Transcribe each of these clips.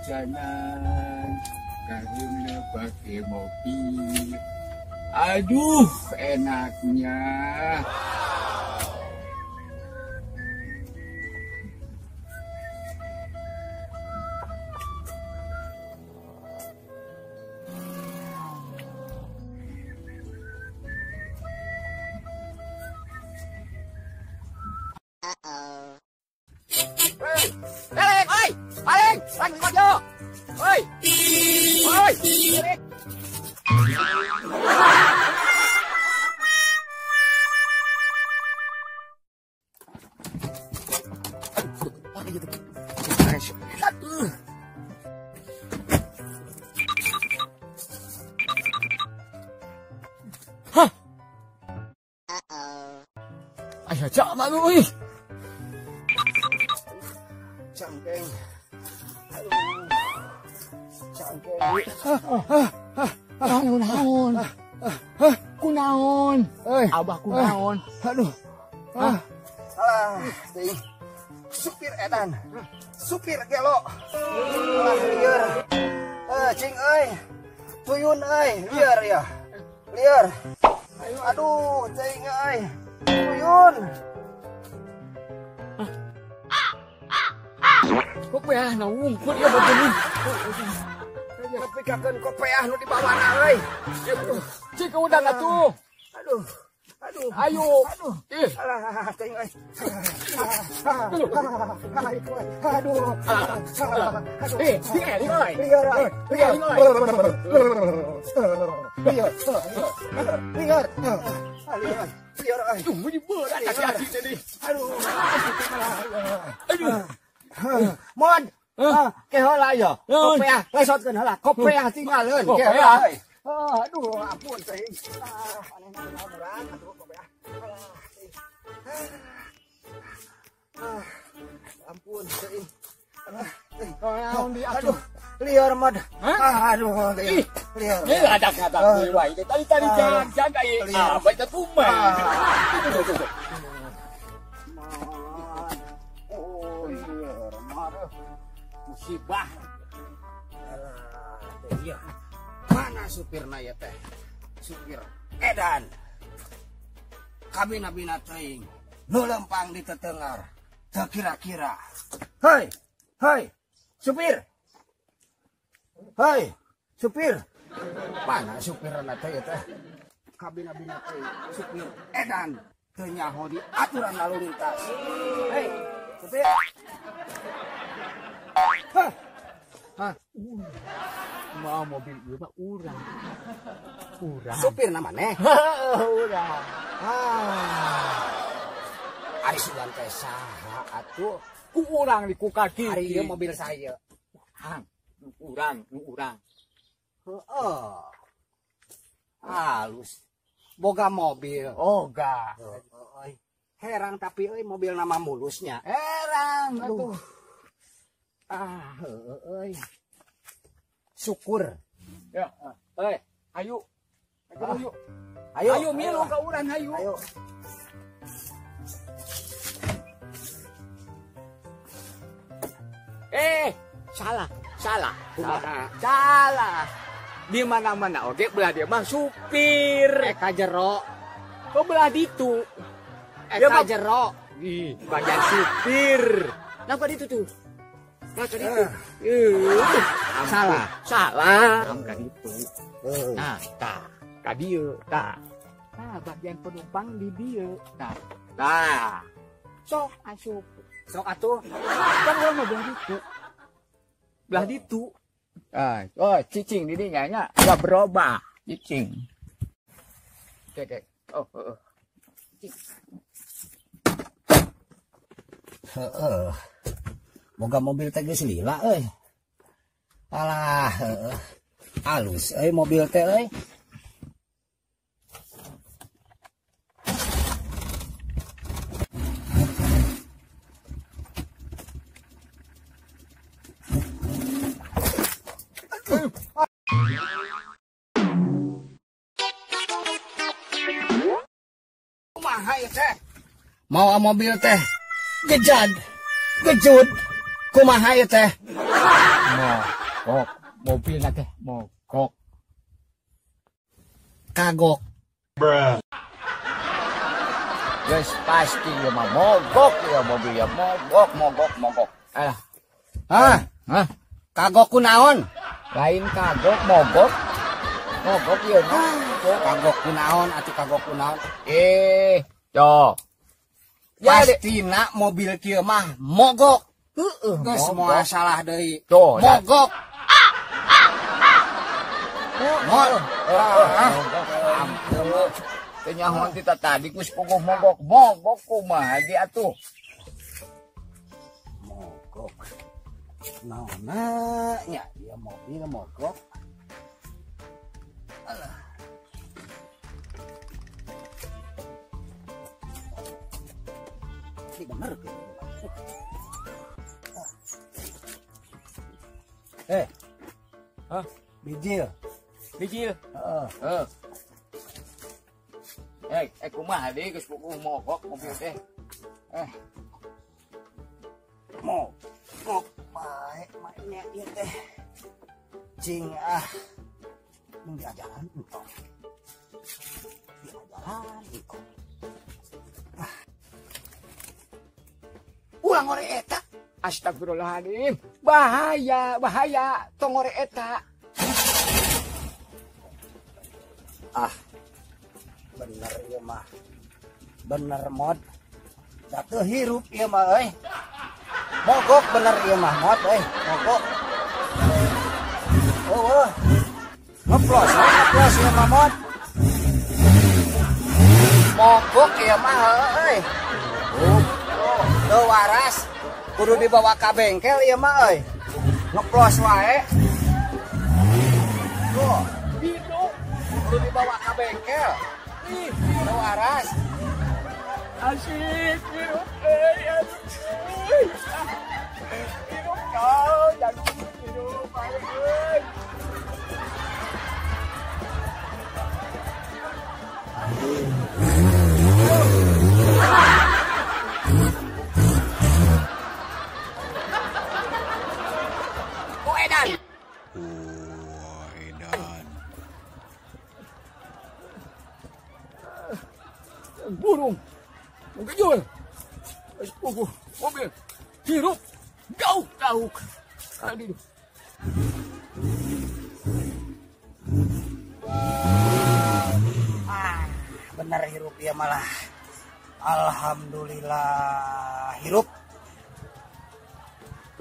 Hujan-hujanan, karena pakai mobil. Aduh, enaknya. Oi, paling, lagi maju. Oi, oi. Hah? Ayo, jangan lu. Cangkeng. Aduh. Cangkeng. Naon, naon. Kunaon. Abah kunaon. Aduh. Alah, teuing. Supir edan. Supir gelo. Alah lieur. Cing euy. Tuyun euy, lieur ya. Lieur. Aduh, cing euy. Tuyun. Kopeah na wungkul ya begini. Nepikakeun kopeah nu dibawana euy. Cik udah atuh. Aduh. Aduh. Ayo. Aduh. Ih. Alah, teuing euy. Aduh. Aduh. Eh, euy. Lieur euy. Lieur. Lieur. Lieur. Lieur euy. Aduh, bunyi berat kaki tadi. Aduh. Aduh. Mon, ke heula ya. Kopeah lesotkeun heula. Kopeah tinggalkeun ke heula. Aduh, ampun teuing. Aneh berat aduh kopeah. Ampun teuing. Naon di atuh. Lieur mad. Aduh, lieur. Lieur. Ini ada kata wae. Tadi tadi jangan jaga ieu. Ah, bae teh kumaha. Musibah. Alah, iya. Mana supirna ya teh? Supir edan. Kabina-bina teuing. Nu lempang di tetengar. Teu kira-kira. Hei, hei, supir. Hei, supir. Mana supirna teh ya teh? Kabina-bina teuing. Supir edan. Teu nyaho di aturan lalu lintas. Hei, supir. Hah. Hah. Mau mobil ieu mah urang. Urang. Supir na maneh? Urang. Ah. Ari sugan teh saha atuh? Ku urang di ku kaki. Ari ieu mobil saya. Urang, urang, urang. Heeh. Halus. Boga mobil. Boga. Heeh. Herang tapi euy mobil nama mulusnya. Herang atuh. Ah, euy. Syukur. Ya, euy, ayo. Ayo. Ayo, ayo milu ka urang ayo. Ayo. Salah, salah. Kumaha? Salah. Di mana-mana oge belah dia mah supir. Ka jero. Kok belah ditu? Ka jero. Ih, bagian supir. Napa ditu tuh? Nah, tadi itu. Salah. Salah. Kan itu. Nah, tah. Ka dieu, tah. Nah, bagian penumpang di dieu. Nah. Tah. Sok asup. Sok atuh. Kan urang mah belah ditu. Belah ditu. Ah, oh, cicing di dinya nya enggak berubah. Cicing. Oke, oke. Oh, heeh. Cicing. Heeh. Moga mobil teh geus lila euy. Alah, heeh. Alus euy mobil teh euy. Kumaha ieu teh? Mawa mobil teh gejad, gejud. Kumaha ieu teh? Mogok, mobilna teh mogok. Kagok. Bruh. Geus pasti ieu mah mogok ya mobil ya, mogok mogok mogok. Alah. Hah? Hah? Kagok ku naon? Lain kagok, mogok. Mogok ieu mah. Kagok ku naon atuh, kagok ku naon? Tuh. Pastina mobil kieu mah mogok. Heeh, geus moal salah deui. Tuh, mogok. Mogok. Ampun. Teu nyahoan ti tadi geus puguh mogok. Mogok kumaha ge atuh? Mogok. Naonna nya ieu mobil mogok. Alah. Ini bener ke? Hah? Bijil. Bijil? Heeh. Kumaha deui geus puguh mogok mobil teh. Mogok bae mainnya ieu teh. Cing ah. Mun diajaran entong. Diajaran engkong. Ah. Ulah ngore eta. Astagfirullahaladzim. Bahaya, bahaya. Tong ngore eta. Ah. Bener ieu mah. Bener mod. Jatuh hirup ieu mah euy. Mogok bener ieu mah mod euy. Mogok. Oh, ngeplos, ngeplos ieu mah mod. Mogok ieu mah euy. Oh, teu waras. Kudu dibawa ka bengkel ieu mah euy. Ngeplos wae. Tuh, hidup. Kudu dibawa ka bengkel. Ih, teu waras. Asik hirup euy, aduh. Hirup kau, jago hirup euy. Oh, edan. Oh, edan. Burung menggejul. Puguh mobil hirup gauk gauk. Aduh. Ah, bener hirup ya malah. Alhamdulillah hirup.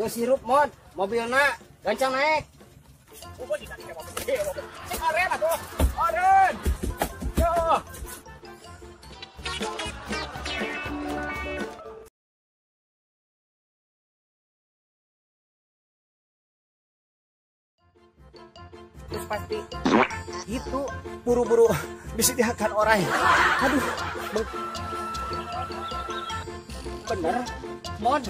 Geus hirup mod, mobilna gancang naik. Cek aren atuh. Aren. Yo. Terus pasti itu buru-buru bisa dihakan orang. Aduh, bener mod.